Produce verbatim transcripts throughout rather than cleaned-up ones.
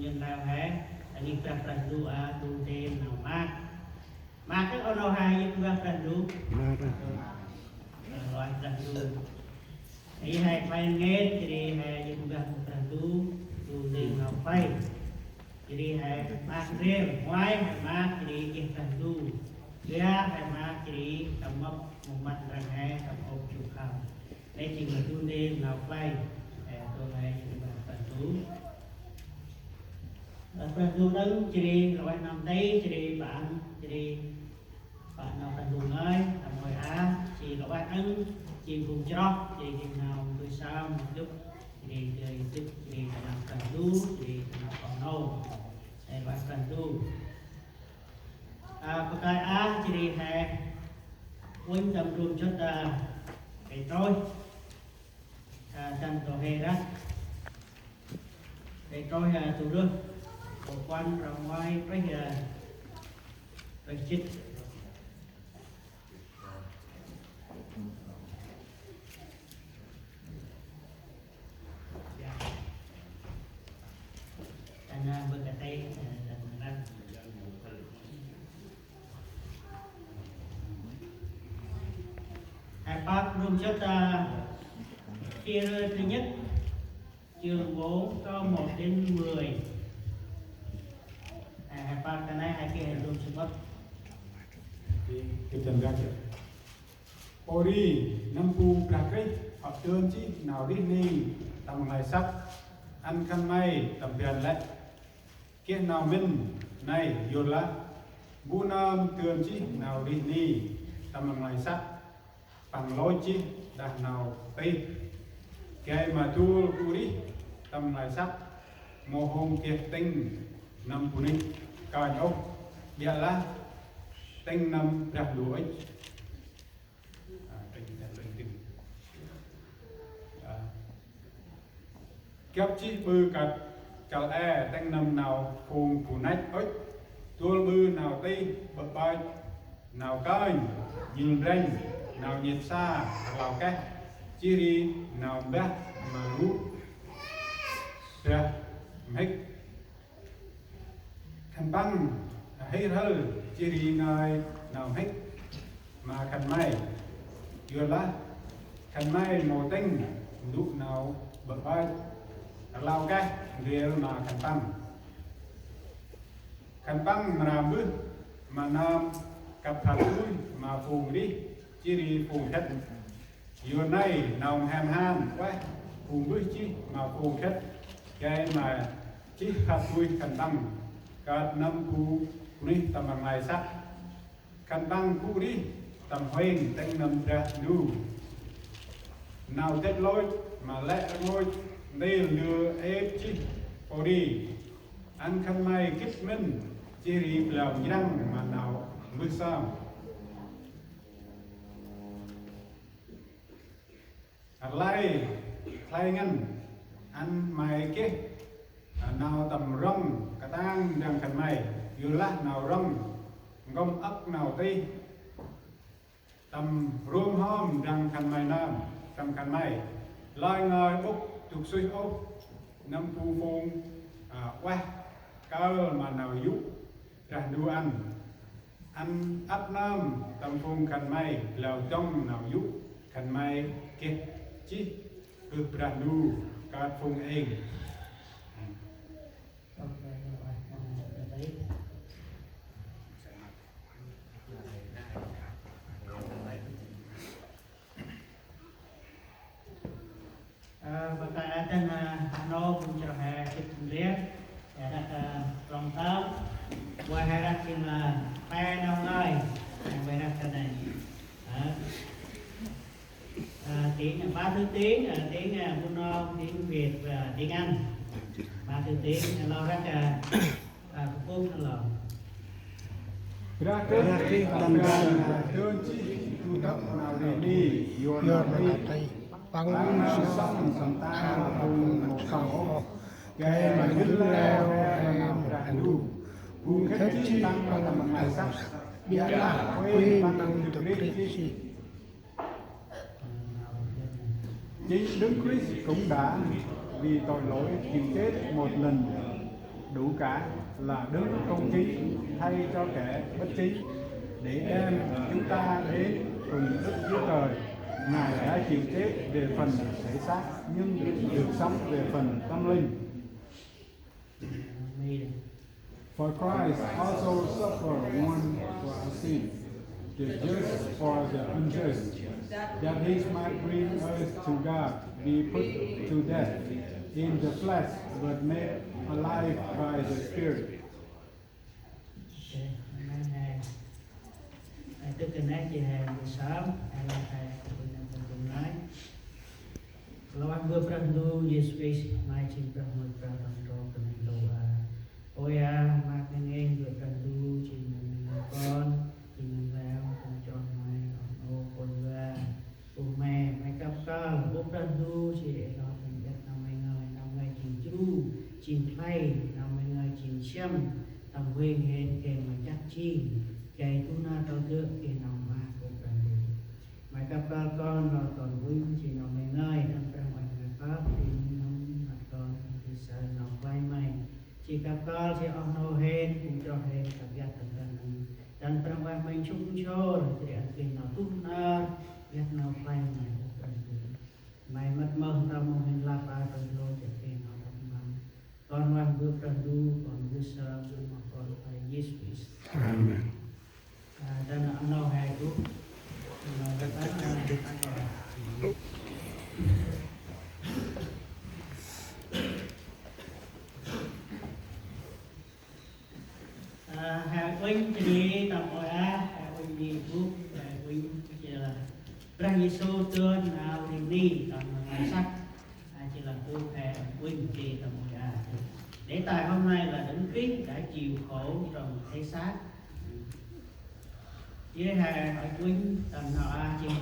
Nhen nau he, a, ngih Brah Ndu, a, du ntil nau maak. Maak ơ, oh nau he, yơk Brah Ndu. Maak ơ. Ơ, lŏng Brah Ndu. Ri he khlay ngên, jêh ri he yơk Brah Ndu, du ntil nau khlay. Jêh ri he maak ndrel, nguai he maak, jêh ri geh Brah Ndu. Ria he maak, jêh ri tâm mâp mông măt ndrăng he, tâm ôp jŭ khao. Nây jêng lah du ntil nau khlay, ơ, tông he jêng lah Brah Ndu. Ơ, Brah Ndu đŏng, jêh ri lah ueh nơm nti, jêh ri păng, jêh ri păng nau Brah Ndu ngơi, tâm ngơi a, jêh ri lah ueh đŏng, jêng phung chroh, jêh ri jêng nau mbơh sơm, mâp dŭp, jêh ri dơi dŭp, jêh ri tâm nau Brah Ndu, jêh ri tâm nau oh nô. Ơ, lah ueh Brah Ndu. A, bơh kơi a, jêh ri he uănh tâm ndrom jŏt, a, Pêtrôs. A, dăn tô he rah. Pêtrôs, a, du rơh. Tô kuăn rau ngoai, prêh, a, prêh jê̆t. He pơk ndrom jŏt, a, Pêtrôs thứ nhất, chương bốn câu một đến mười. He, he pơk ta nây he geh ndrom samƀŭt. Pô ri, nâm bu Brah Krist hŏ dơn jêh nau rêh ni tâm nglay săk, ăn khân may tâm ban lĕ geh nau mĭn nây, yorlah bu nơm dơn jêh nau rêh ni tâm nglay săk, păng lôch jêh đah nau tih. Gay ma dôl gŭ rêh tâm nglay săk, mâu hôm geh tĭng nâm bunuyh kơnh ôh, ƀiălah tĭng nâm Brah Ndu ŭch. A, tĭng, tĭng, tĭng. A. Gâp jêh ƀư kăl e tĭng nâm nau phung bu năch ŭch, dôl ƀư nau tih, ƀơ̆ ƀơch, nau kơnh, nhŭl ndrănh, nau nhêt sa, rlau keh, jêh ri nau mbah ma rup brah mhĭk. Khân păng hih rhâl jêh ri ngơi nau mhĭk ma khân may. Yorlah khân may mâu tĭng ndŭ nau ƀơ̆ ƀơch, rlau keh ndrel ma khân păng. Khân păng mra mbơh ma nơm kăp phat dui ma phung rêh jêh ri phung khĭt. Yor nây nau mhe mhan ueh bu mbơh jêh ma phung khĭt, gay ma jêh phat dui khân păng kơt nâm bu bunuyh tâm rnglay săk. Khân păng gŭ rêh tâm huêng tĭng nâm Brah Ndu. Nau tĭt lôch ma lĕ rngôch ntil ndơ êp jêh pô ri. Ăn khân may gĭt mĭn jêh ri blao njrăng ma nau mbơh sơm. Rlai, rlai ngăn ăn may geh nau tâm rŏng katang ndrăng khân may, yorlah nau rŏng nkŭm âk nau tih tâm rom hom ndrăng khân may nơm, tâm khân may. Lơi ngơi ƀŭk dŭk suih ôh nâm bu phung, a, ueh kơl ma nau yô̆ Brah Ndu ăn. Ăn ăp nơm tâm phung khân may blao dŏng nau yô̆ khân may geh jêh bơh Brah Ndu kơt phung êng. Ơ, bơh kơi a dăn, ơ, a nô phung chroh he gĭt ndrel, he răk, ơ, trong tơm, ueh he răk jêng, ơ, pe nau ngơi, ueh răk ta nây. Ơ. Ơ, tiếng, ơ, ba thứ tiếng, ơ, tiếng, ơ, Bunong, tiếng Việt và tiếng Anh. Ba thứ tiếng, ơ, lor răk, ơ, Ơ, kŭp nơh lor. Brah Krist tâm ban dơn jêh du tât nau rêh ni, yor nau tih păng ŭch sŏng tâm tang phung mâu sŏng ôh. Gay ma ndơ leo he nau Brah Ndu. Bu khĭt jêh păng tâm rnglay săk, ƀiălah ueh păng dâk rêh jêh. Chính Đức Christ cũng đã vì tội lỗi chịu chết một lần Cả là đấng công chính thay cho kẻ bất chính, để đem chúng ta đến cùng Đức Chúa Trời. Ngài đã chịu chết về phần thể xác, nhưng được sống về phần tâm linh. For Christ also suffered once for our sin, the just for the unjust, that he might bring us to God, be put to death in the flesh, but made alive by the Spirit. Ok, hôm nay thầy, thầy tức cái nét gì thầy buổi sáng, hay là thầy buổi năm thầy tuần lai. Lawak bơ Brah Ndu, Yêsu Krist, mai jêng Brah Ndu, Brah Ndu, Brah Ndu, a. Ôi a, mâk ngên bơ Brah Ndu, jêng nang kon, jêng nang leo, kon chroh mai, ôn ô, kon wa. Ơ May, May kăp kơl, ơ Brah Ndu, jêh ê lor tâm ƀiăt nau May ngơi, nau May jêng jru, jêng khlay, nau May ngơi jêng siăm, tâm huêng hên gay ma chăt jêng, gay du nar tâo dơ̆ geh nau maak, ơ Brah Ndu. May kăp kơl kon, lor kon uănh jêng nau May ngơi, tâm Brah May ngơi kơp, jêng nau mât kon, jêng saơ nau khlay May. Jêh kăp kơl, jêh oh nô hên, phung chroh hên, tâm ƀiăt tâm ƀiăt nơm. Dăn Brah Huêng May nsuk nsor, jêh ri ăn geh nau du nar, ƀiăt nau khlay May, ơ Brah Ndu. May mât mơh tâm mông hên lăp a, tơl lôi jêh geh nau đăp mpăn. Kon Huêng Bơ̆ Brah Ndu, kon Bơ̆ Sơm, Bơ̆ Mâo, kon Khlay Yêsu Krist. Amen. A, dăn ăn nau he gŭ. Ăn nau he gŭ. A, he uănh jêh ri tâm ôi a, he uănh jêh ri gŭ, he uănh jêh ri lah Brah Yêsu dơn nau rêh ni tâm nau ngơi săk. A, jêh lah gŭ he uănh jêh ri tâm ôi a. Đề tài hôm nay là Đấng Christ đã chịu khổ trong thể xác. Jêh ri he uănh tâm nau a jêh,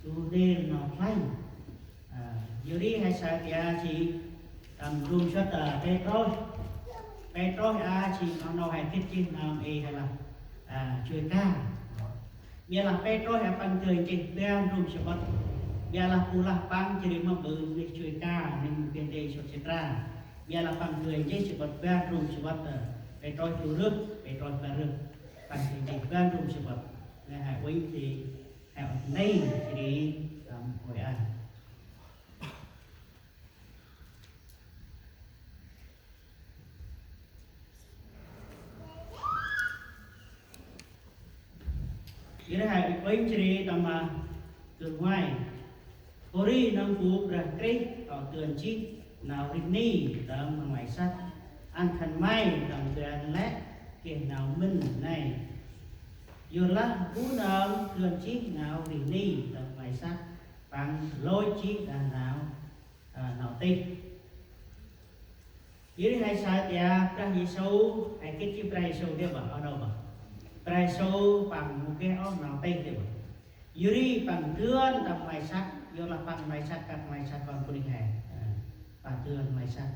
du ntil nau khlay. A, yor ri he saơ tia jêh tâm ndrôm samƀŭt, a, Pêtrôs. Pêtrôs a jêh nau nau he gĭt jêh nau ê he lah, a, chuê ka. Ƀiălah Pêtrôs he păng dơi jêh bar ndrôm samƀŭt. Ƀiălah bu lah păng jêh ri mâm ƀư neh chuê ka, neh mâm geh ndê sŭt satra. Ƀiălah păng dơi jêh samƀŭt bar ndrôm samƀŭt, a, Pêtrôs du rơh, Pêtrôs bar rơh. Păng dơi jêh bar ndrôm samƀŭt. Neh he uănh jêh, he uănh nây jêh ri tâm ôi a. Jêh ri he uănh jêh ri tâm, a, dơn nguay. Pôri nơm bu Brah Krist tŏ dơn jêh nau rêh ni tâm nau ngơi săk, ăn khân may tâm ban lĕ geh nau mĭn nây. Yorlah bu nơm dơn jêh nau rêh ni tâm ngơi săk, păng lôch jêh đah nau, a, nau tih. Yor ri he saơ tia Brah Yêsu, he gĭt jêh Brah Yêsu dê bơh, oh nô bơh. Brah Yêsu păng mâu geh ôh nau tih dê bơh. Yor ri păng dơn tâm ngơi săk, yorlah păng ngơi săk, kăp ngơi săk kon bunuyh he. A, păng dơn ngơi săk.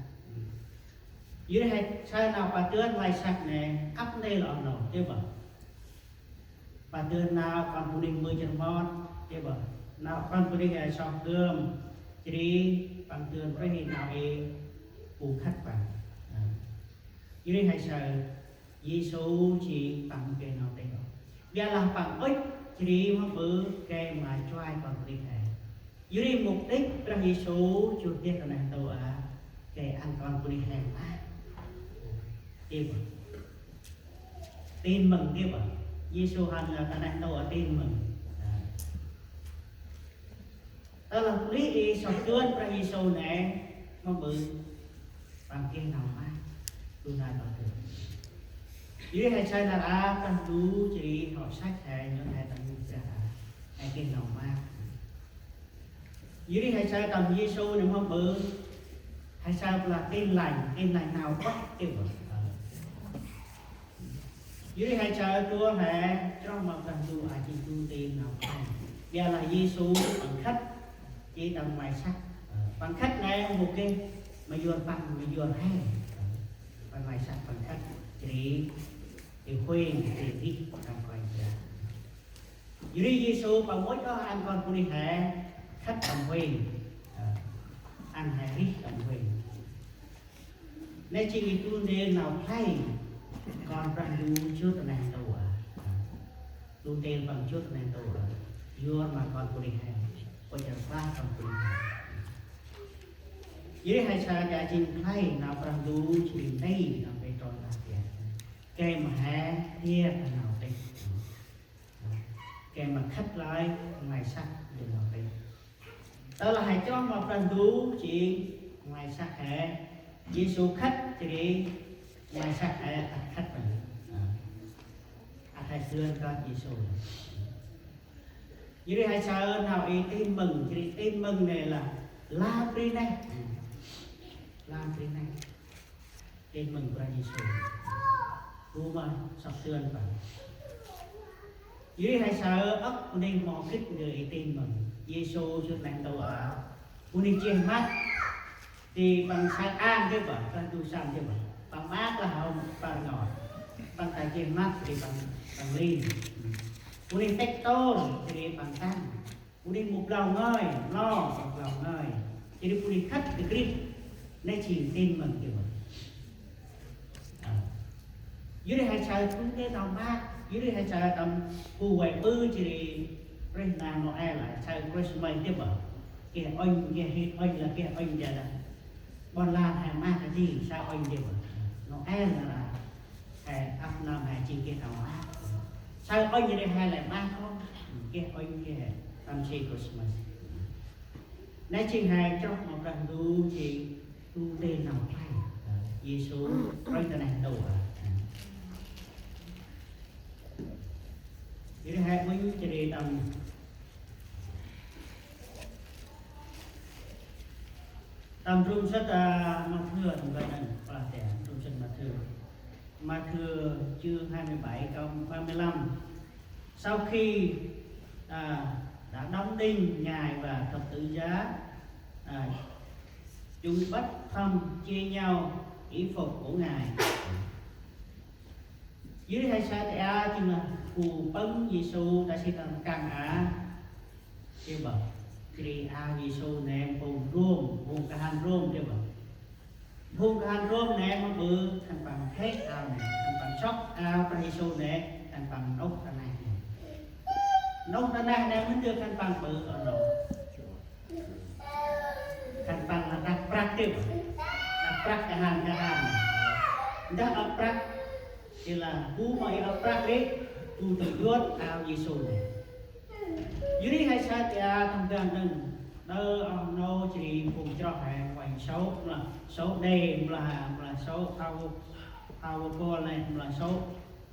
Yor ri he saơ nau păng dơn ngơi săk nê, ăp ntil oh nô dê bơh. Păng dơn nau kon bunuyh mưch rmot, dê bơh. Nau kon bunuyh, a, soh gơm, jêh ri păng dơn brih nau ê bu khât păng. A. Jêh ri he saơ Yêsu jêh păng mâu geh nau tih ôh. Ƀiălah păng ŭch jêh ri mâm ƀư gay ma chuai kon bunuyh he. Yor ri mục đích Brah Yêsu jŭr deh ta neh ntu a, gay ăn kon bunuyh he maak. Dê bơh. Tin Mừng dê bơh. Yêsu hăn, a, ta neh ntu a Tin Mừng. A. Tơlah bunuyh ê soh dơn Brah Yêsu nê, mâm ƀư păng geh nau maak, du nar tâo dơ̆. Yor ri he saơ nar a, Brah Ndu jêh ri hŏ săch he, nhŭn he tâm nuih Brah a, he geh nau maak. Yor ri he saơ tâm Yêsu nê mâm ƀư, he saơ bu lah Tin Lành, Tin Lành nau ueh dê bơh. Yor ri he saơ tơlah he chroh ma Brah Ndu a jêh du ntil nau khlay. Ƀiălah Yêsu păng khât jêh tâm ngơi săk. Păng khât nê mâu geh ma yor păng, ma yor he. Păng ngơi săk păng khât jêh ri, ê huêng, ê rêh tâm Kôranh Brah. Yor ri Yêsu păng mâu ŭch ôh ăn kon bunuyh he khât tâm huêng. A, ăn he rêh tâm huêng. Nê jêng i du ntil nau khlay kon Brah Ndu jŭr ta neh ntu a. Du ntil Păng jŭr ta neh ntu a. Yor ma kon bunuyh he. Ŭch rklaih kon bunuyh he. Jêh ri he saơ jêng khlay nau Brah Ndu jêh ri nti nau Pêtrôs lah tiêng. Gay ma he tiêng nau tih. Gay ma khât lơi ngơi săk dơi nau tih. Tơlah he chroh ma Brah Ndu jêng ngơi săk he. Yêsu khât jêh ri ngơi săk he ăt khât nây. Ăt he dơn kơt Yêsu. Jêh ri he saơ nau i Tin Mừng, jêh ri Tin Mừng nây lah lam bri neh. Lam bri neh. Tin Mừng Brah Yêsu. Bu ma sŏk dơn Păng. Jêh ri he saơ âk bunuyh mâu gĭt ndơ i Tin Mừng. Yêsu jŭr ta neh ntu a. Bunuyh jêh măt. Jêh ri Păng say ang dơi bơh, Păng du săm dơi bơh. Păng măt lah hŏm păr ngot. Păng ta jêh măt jêh ri Păng, Păng ling. Bunuyh têk tôr jêh ri Păng tăng. Bunuyh mâu blau ngơi, mâu blau ngơi. Jêh ri bunuyh khât kơ Krist. Nê jêng Tin Mừng dơi bơh. Ơ. Yor ri he saơ du ntil nau măt, yor ri he saơ tâm bu vay ƀư jêh ri Brah nau Nôel lah, saơ Christmas dơi bơh. Geh ŭnh, geh hit ŭnh lah, geh ŭnh dơi lah. Ƀon lan he măt a di, saơ ŭnh dơi bơh. Nôel lah, he ăp năm he jêng geh nau măt. Saơ ŭnh ri he lĕ măt kŏ, geh ŭnh geh tâm si Christmas. Nê jêng he chroh ma Brah Ndu jêng du ntil nau khlay. Yêsu rơi ta neh ntu a. Jêh ri he uănh jêh ri tâm, tâm ndrôm sĭt, a, Mathiơ, tâm ban năn, plah tê, ndrôm sĭt Mathiơ. Mathiơ chương hai mươi bảy câu ba mươi lăm. Sau khi, à, đã đóng đinh ngài và thập tự giá, à, chúng bắt thăm chia nhau y phục của ngài. Yor ri he saơ tê a jêng lah bu pâng Yêsu ta si tâm rkăng a. Dơi bơh. Jêh ri ao Yêsu nê phung Rôm, phung kahan Rôm dơi bơh. Phung kahan Rôm nê mâu ƀư khân păng hê ao nê, khân păng sŏk ao Brah Yêsu nê, khân păng nôh ta neh nê. Nôh ta neh nê mâu dơi khân păng ƀư, ơ, nôh. Khân păng lah đăk prăk dơi bơh. Đăk prăk kahan kahan. Ndah ăp prăk. Jêh lah bu ma i ăp prăk ri, bu tơ yuăt ao Yêsu nê. Yor ri he saơ tê a tâm ban năn, đơ oh nô jêh ri phung chroh he uănh sŏ, mâu lah sŏ đê, mâu lah, mâu lah sŏ thau, thau bôl nê, mâu lah sŏ,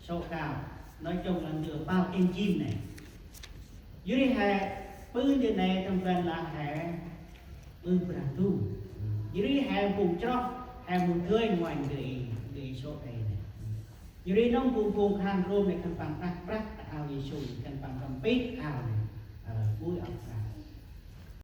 sŏ kao. Nói chung là ndơ pal ênjin nê. Yor ri he ƀư ndơ nê tâm ban lah he ƀư Brah Ndu. Yor ri he phung chroh, he mâu dơi uănh ndơ i, ndơ i sŏ đê nê. Yor ri nơm phung, phung kahan Rôm nê khân păng đăk prăk ta ao Yêsu, khân păng tâm pit ao nê. Ơ, bu ăp prăk.